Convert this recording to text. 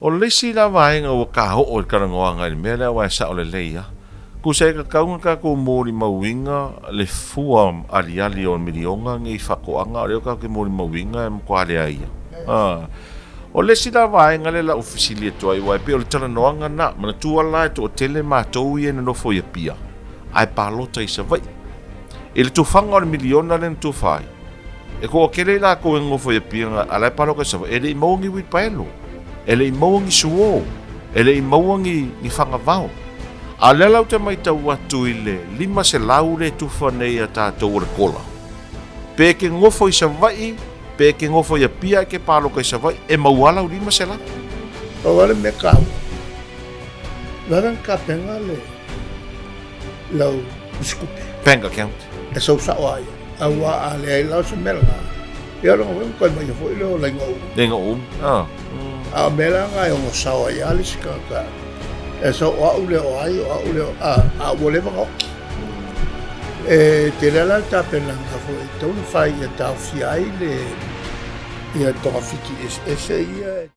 O le isi la vaega ua kaoo i le talanoaga i le mea lea aua e sao lelei lava. Tusa e tatau ona tatou molimauina le fua aliali o miliona nei i faatoaga, o lea tatou te molimauina e matua leai lava. O le isi la vaega lea o le a ou fesili atu ai, aua e pei o le talanoaga lena. Manatua la e toatele matou ia e nonofo i Apia ae palota i Savaii. I le tufaga o le miliona lea na tufa ai, E toatele i latou e nonofo i Apia a o la e palota i Savaii, e le i maua ni uilipaelo, e le i maua ni suo, e le i maua ni, ni fagavao. A o lea la ou te matau atu i le 500 lea e tufa nei ia tatou o le kola, pe e te nofo i Savaii, pe e te nofo i Apia ae e te palota i Savaii, e maua lava lau 500. Pau lava le mea taua, vave ona tapena le lau tusitupe. Bank account. E sau sao ai, aua a leai la o se mea lena, ia o lona uiga ua toe maia foi lea o laina umi. Laina umi, ah. A o mea la na e ono sao ai lava le isi tagata, e sau o au lea o ai, o au lea o a, a ua leva ona oti. E tele lava la le tapenaga foi e tatau ona fai ia taofia ai le ia togafiti eseese ia.